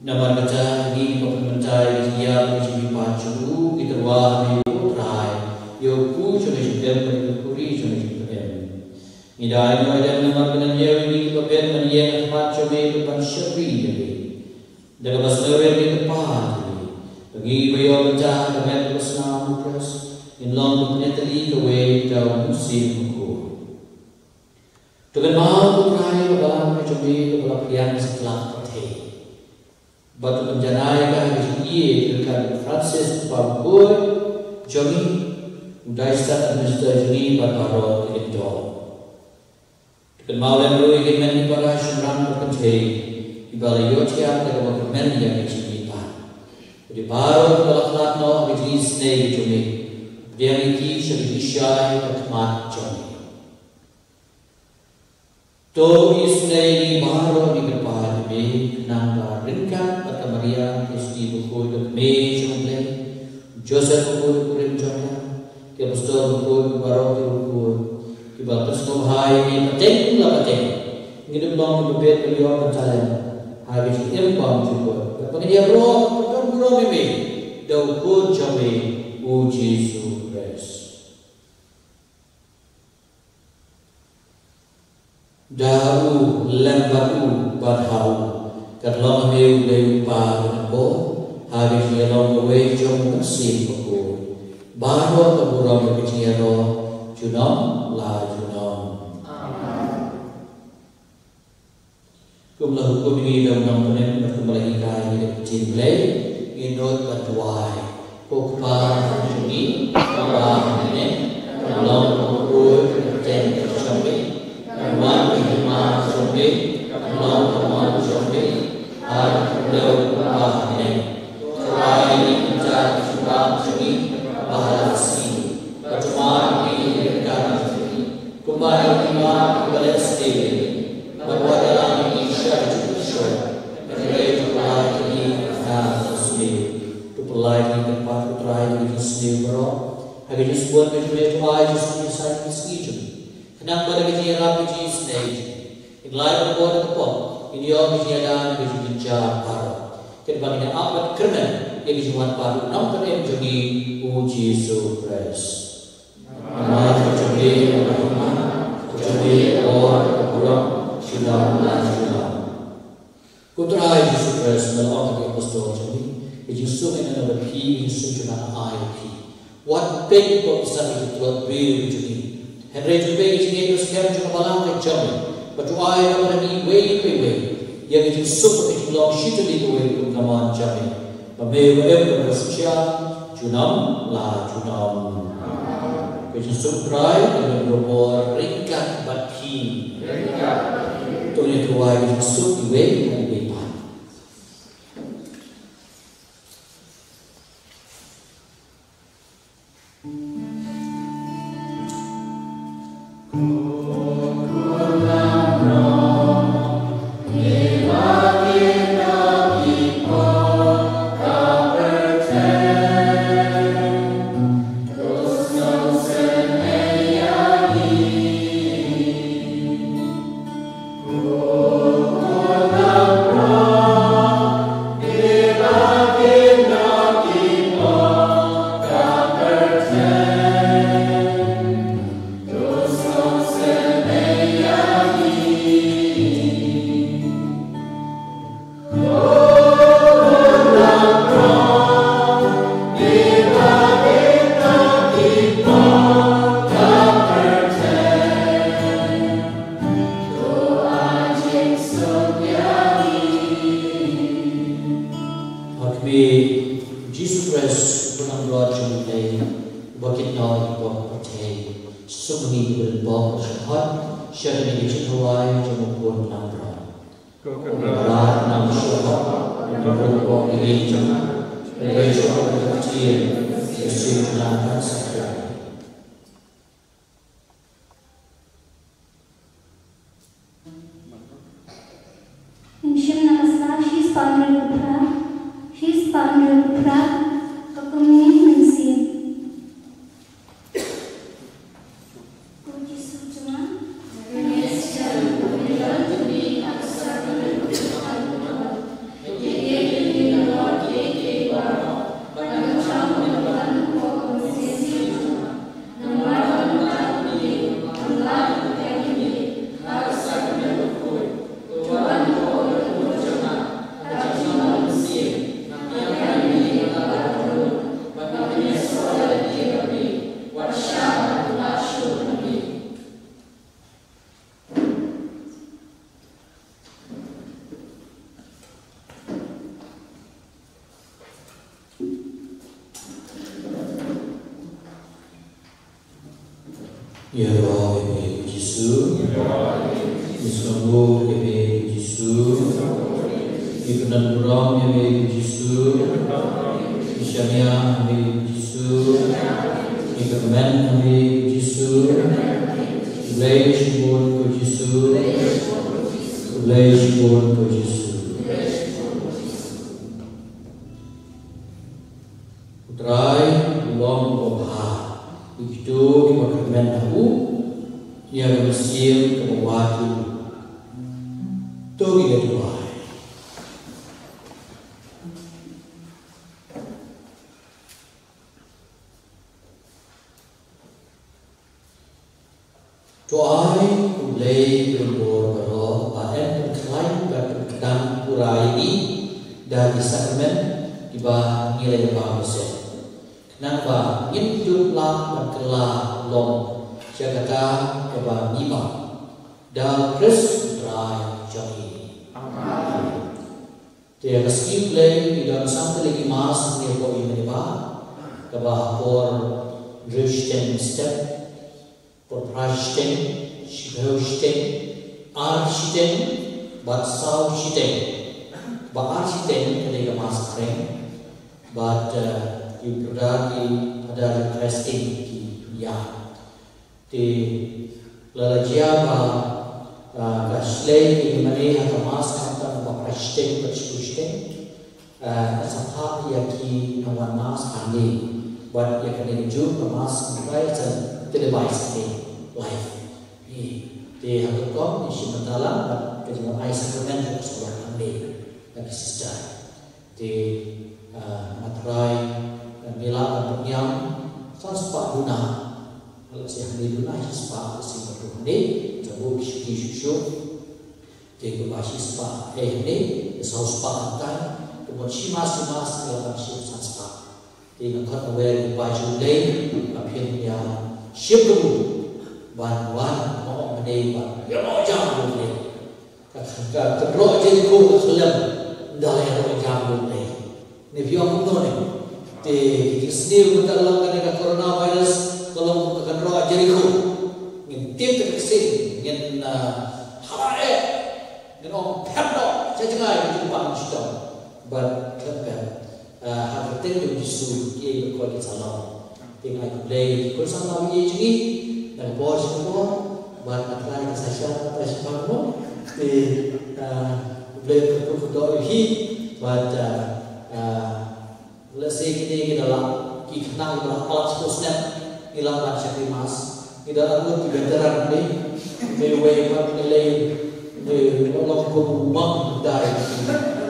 Namar kata ngi pynmynta ïa ka jingïap jong u, ngi tyrwa ha me ko Trai, ïa u jong ka jingim bad ïa ka khuri jong ka jingim. Ngi da ïa u namar ba ngi ïa u ngi ba pynmynta ïa ka khmat jong me ban shakri ïa me. Da kaba sngewbha ïa ka pa jong me. Ba ngi ba ïoh bynta ha ka met ka snam u Khrist, ngin long ba pynïatylli kawei da u Mynsiem Bakhuid. To kynmaw ko Trai ïa ka balang ka jong me kaba la pdiang satlak pyrthei. Bad to pynjanai ïa ka ha ka jingïeit ïa u Francis u Papa Bakhuid jong ngi, u Diocese Administrator jong ngi bad baroh ki kynthoh. To kynmaw lem ruh ïa ki hynmen ki para shynrang bad kynthei kiba la ïoh thiah da kaba kyrmen ïa ka jingmihpat. Bad ïa baroh kiba la khlad noh ha ka jingisynei jong me. Pdiang ïa ki sha ka jingshai bad khmat jong me. To isynei ïa ngi baroh ïa ngi kyrpad ïa me, khnang ba ryngkat bad ka Maria Theisotti bakhuid ka kmie jong U Blei, Joseph bakhuid u kurim jong ka, ki apostol bakhuid baroh ki bakhuid, kiba pynsngewbha ïa me pateng la pateng, ngin ym long kiba bit ban ïoh bynta lem ha ka jingim bymjukut, ba ngin ïaroh ban don burom ïa me da U Khun jong me U Jisu Khrist. Da u, lem bad u, bad ha u, kan long ha me U Blei U Kpa uba don bor, ha ka jingïalong kawei jong U Mynsiem Bakhuid, baroh ka burom bad ka jingïaroh junom la junom. Amen. Kum la hukum ïa ngi da u nongpynim bad kum la hikai ïa ngi da ka ktien Blei, ngin nud ban duwai. Ko Kpa jong ngi, uba ha bneng, kan long ba khuid ka kyrteng jong me, kan wan ka hima jong me, kan long ka mon jong me ha ka khyndew kumba ha bneng. To ai ïa ngi mynta ka jingpang jong ngi kaba ha la ka sngi, bad to map ïa ngi ïa ka kam jong ngi, kumba ngi map ïa kiba leh sniew ïa ngi, bad wat ïalam ïa ngi sha ka jingpynshoi, hynrei to pynlait ïa ngi na ka sniew. To pynlait ïa ngi ko Trai na ka jingsniew baroh, ha ka jingsbun ka jong me to ai Jisu Khrist ïa ka sngi jong ngi. Khnang ba da ka jingïarap ka jingisynei jong ngi, ngin lai ban bor na ka pop, ngin ïoh ka jingïada na ka jingjynjar baroh. Khnang ba ngin ïa ap bad kyrmen ïa ka jingwan pat u Nongpynim jong ngi U Jisu Khrist. Namar ka jong me ka hima, ka jong me ka bor, ka burom, junom la junom. Ko Trai Jisu Khrist, me la ong ha ki apostol jong me, ka jingsuk nga ai noh bad phi, ka jingsuk jong nga ai ïa phi. Wat peit kum ka jingtlot briew ka jong ngi, hynrei to peit ka jingngeit skhem jong ka balang ka jong me, bad to ai ïa ka baroh iwei pa iwei ïa ka jingsuk bad ka jinglong shitylli kawei kum ka mon jong me. Ba me uba im bad uba shisha junom la junom. Ka jingsuk Trai ka long ryngkat bad phi. To ngin ïathuh ïa ka jingsuk iwei pa iwei pat. Sha kane ka jingduwai jong u khun nongpynïaid. Ko Kynrad nongshong, nongpynïaid ïa ngi, pynïaid ïa ngi, ïa sha ka jingim sha khlieh. Ngin shim na ka sla shispah hynriewphew phra, shispah hynriewphew phra, ka kumne mynsiem. Ko Jisu jong nga. Ïaroh ïa me ko Jisu. Ïasngewbha ïa me ko Jisu. Ïakynduh burom ïa me ko Jisu. Ïashaniah ïa me ko Jisu. Ïakyrmen ïa me ko Jisu. Khublei shibun ko Jisu. Khublei shibun ko Jisu. U Trai u long uba bha ïa kito kiba kyrmen ha u, ïa ka mynsiem kaba wad ïa u. To ngin ïa duwai. To ai U Blei u bor baroh ba un pynkhlaiñ bad pynkdang pura ïa ngi da ki sakramen kiba ngi la ïa bam bseiñ, khnang ba ngin dup lah ban kylla long sha kata kaba ngi bam, da U Khrist U Trai jong ngi. Amen. Te ïa ka sngi Blei ngi don san tylli ki Mass hangne hapoh Ïingmane Bah, kaba ha por hynriew shiteng mynstep, por phra shiteng, shiphew shiteng, ar shiteng bad saw shiteng. Ba ar shiteng ka dei ka Mass phareng bad, eh, ki brother, ki father requesting ki ïa. Te lada jia ba, ah, ka shlei ka ïingmane ha ka Mass khamtam ba phra shiteng bad shiphew shiteng, ah, sa phah ïa ki nongwan Mass hangne. Bad ïa kane kajuh ka Mass ngi try sa televise hangne live. Te ha ka kong ngi shim bynta lang bad ka jingwan ai sakramen ka sa long hangne na ki sister. Te, ah, nga tharai, ah, ngi lah ban pynïam san spah duna. Lehse hangne duna shi spah, lehse nga tharai hangne, sa buh shi shuh shuh. Te kumba shi spah, eh, hangne, saw spah hangtai. Kumba shi Mass, shi Mass, ngi lah ban shim san spah. Te nga khot ïa u Blei, ba phin ïa shim ruh ban wan, mo hangne ban ïa mo jam ruh. Ka, ka, ka kynroh Jeriko ka khlem da la ïaroh jam ïa U Blei. Ne phi ong kumno ne? Te ki sniew mynta ka long kane ka coronavirus ka long ka kynroh Jeriko. Ngin tip te ka ksiew, ngin, ah, hala eh, ngin ong phet noh sha jngai ka jingpang shitom. Bad khlem phet. Ah, ha ka kyrteng jong u Jisu, kiei ba koit kin sa long. Te nga ai khublei, ki khun samla baïeit jong ngi, na ka bor sha ka bor, bad nga tharai ka sa shah, ka sa shah mo. Te, ah, khublei ka kyrkhu kyrdoh ïa phi, bad, ah, ah, lehse kine ki da lah, ki khynnah ki da lah palat sha snem, ngi lah ban shakri Mass. Ngi da arngut ki veteran ne, ne wei pat ne lei, ne long kum u mang dai.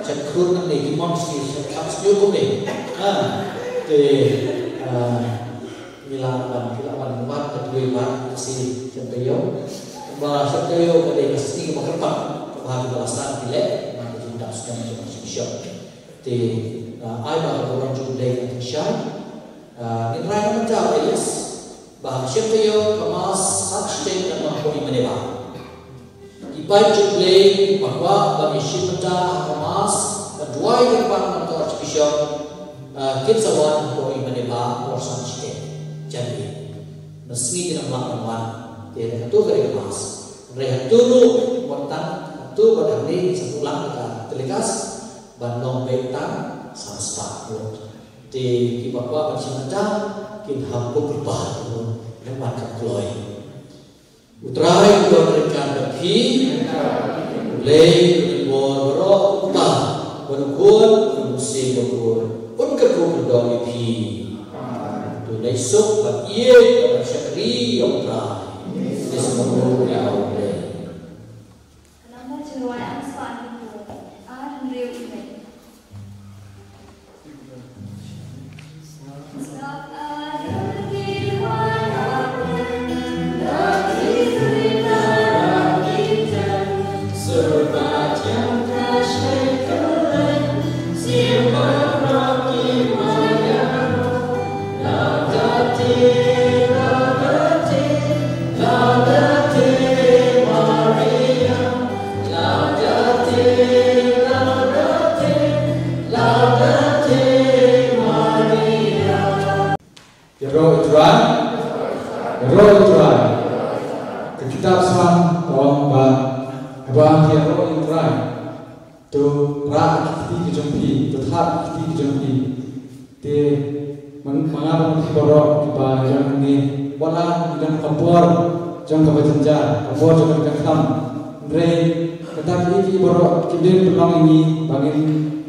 Cha khun ne ki mang si, cha khap sñiuh kum ne. Ha, te, ah, ngi lah ban, ngi lah ban mat ka dwei mat si, cha taïew. Ba cha taïew ka dei ka sngi ba kyrpang, ba ki ba la san ki leh, ba ki jingdap sdang jong ka jingshong. Te, ah, ai ba ka burom jong U Blei ka tyngshaiñ. Ah, ngin rai na mynta, Elias. Ba ha ka shiphew taïew ka Mass san shiteng kan long hapoh Ïingmane Bah. Ki paid jong U Blei ba kwah ban ïashim bynta ha ka Mass, ban duwai kyrpang na ka Archbishop, ah, kin sa wan hapoh Ïingmane Bah por san shiteng. Jan ïa. Mynsngi kin ym lah ban wan. Te na kato ka dei ka Mass. Hynrei hato ruh wat tang hato wat hangne sa tu lang ka telecast ban long beit tang san spah ruh. Te kiba kwah ban shim bynta kin hap pyrshah ruh lem bad ka kloi. U Trai u don ryngkat bad phi. U Blei u don bor baroh u Kpa bad u Khun bad u Mynsiem Bakhuid un kyrkhu kyndong ïa phi. To dei suk bad ïeit bad shakri ïa u Trai. Te sa ma u ïa u Blei. Ka namba jingrwai ar spah hynriew ar hynriew. Ïaroh ïa u Trai. Ïaroh ïa u Trai. Ka kitab Salm ka ong ba haba ïaroh ïa u Trai, to rah ki kti ki jong phi, to thad ki kti ki jong phi. Te ma nga bad phi baroh kiba ïaroh hangne, wat la ngi don ka por jong kaba jynjar, ka por jong kaba jynjar, hynrei kata ki ki baroh ki dei pynlong ïa ngi ba ngin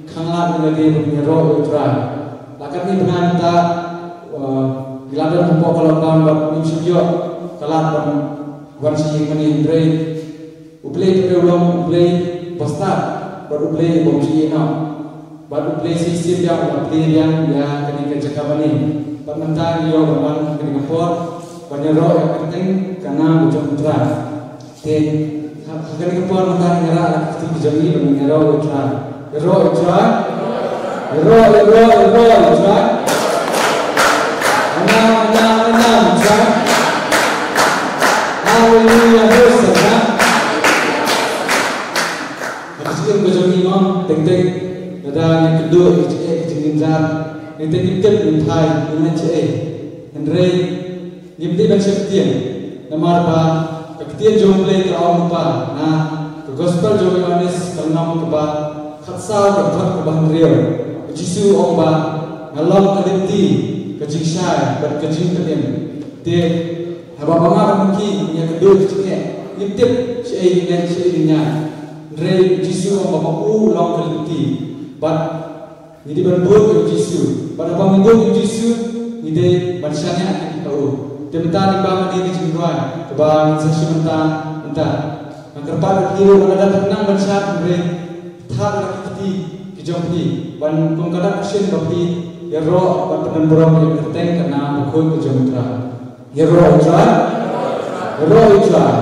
khanglad ïa lade ban ïaroh ïa u Trai. La katne bnai mynta, uh, ngi la don hapoh ka lockdown bad ngim shym ïoh ka lad ban wan sha ïing mane, hynrei U Blei te u long U Blei ba stad bad U Blei bym ju ïeh noh. Bad U Blei shisien ïa u la plie ïa kane ka jaka mane. Bad mynta ngi ïoh ban wan kane ka por ban ïaroh ïa ka kyrteng ka nam ka jong U Trai. Te ha kane ka por mynta ngi rah la ka kti ka jong ngi ban ïaroh ïa U Trai. Ïaroh ïa U Trai. Ïaroh, ïaroh, ïaroh ïa U Trai. Anam, anam, anam ïa U Trai. Haleluia, Hosanna. Ha ka jingim ka jong ngi mo, teng teng lada ngi kynduh ïa ka jingeh ka jingeh, teng teng ngim tip ngim phai ngim leh shaei. Hynrei ngim dei ban sheptieng, namar ba ka ktien jong U Blei ka ong ba na ka gospel jong u Ïoannis ka lynnong kaba khatsaw ka dkhot kaba hynriew, U Jisu u ong ba nga long ka lynti, ka jingshai bad ka jingpynim. Te haba ma nga bad ma phi ngi ïakynduh ïa ka jingeh, ngim tip shaei ngin leh shaei ngin ñiah. Hynrei U Jisu u ong ba ma u u long ka lynti. Bad ngi dei ban bud ïa U Jisu. Bad haba ngi bud ïa U Jisu, ngi dei ban shaniah ha u. Te mynta lyngba kane ka jingrwai kaba ngin sa shim mynta, mynta nga kyrpad ïa phi ruh, lada phim nang ban shad, hynrei thad la ki kti ki jong phi ban, kum ka dak ka shin ba phi ïaroh ban pyndonburom ïa ka kyrteng, ka nam bakhuid ka jong U Trai. Ïaroh ïa U Trai. Ïaroh ïa U Trai.